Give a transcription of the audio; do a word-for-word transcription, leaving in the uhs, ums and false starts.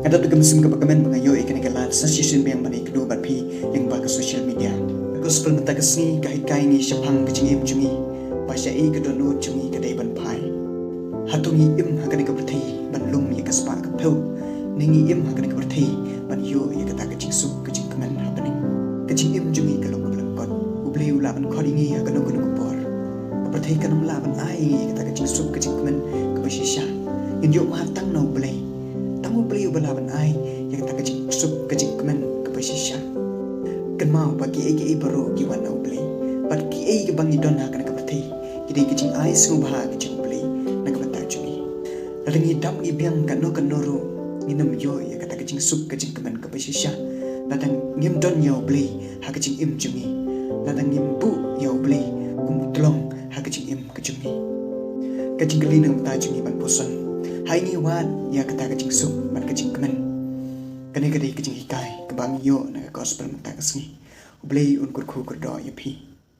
Nga dap da ka mynsiem kaba kmen ba nga ïoh ïa kane ka lad sa shisien biang ban ïakynduh bad phi lyngba ka social media. Ka gospel mynta ka sngi ka hikai ngi shaphang ka jingim jong ngi, ba shaei ka dohnud jong ngi ka dei ban phai. Hato ngi im ha kane ka pyrthei ban lum ïa ka spah ka phew, ne ngi im ha kane ka pyrthei ban ïoh ïa kata ka jingsuk ka jingkmen hapdeng? Ka jingim jong ngi ka long kaba lyngkot. U Blei u lah ban khot ïa ngi ha kano kano ka por. Ka pyrthei kan ym lah ban ai ïa ngi ïa kata ka jingsuk ka jingkmen kaba shisha. Ngin ïoh mad tang na U Blei. Tang U Blei uba lah ban ai ïa kata ka jingsuk ka jingkmen kaba shisha. Kynmaw ba kiei kiei baroh ki wan na U Blei, bad kiei kiba ngi don ha kane ka pyrthei ki dei ka jingai sngewbha ka jong U Blei na ka bynta jong ngi. Lada ngi dap ngi biang kano kano ruh, ngin ym ïoh ïa kata ka jingsuk ka jingkmen kaba shisha lada ngim don ïa U Blei ha ka jingim jong ngi, lada ngim buh ïa U Blei kum u tyllong ha ka jingim ka jong ngi. Ka jingkylli na ka bynta jong ngi ban puson: haei ngi wad ïa kata ka jingsuk bad ka jingkmen? Kane ka dei ka jinghikai kaba ngi ïoh na ka gospel mynta ka sngi. U Blei un kyrkhu kyrdoh ïa phi.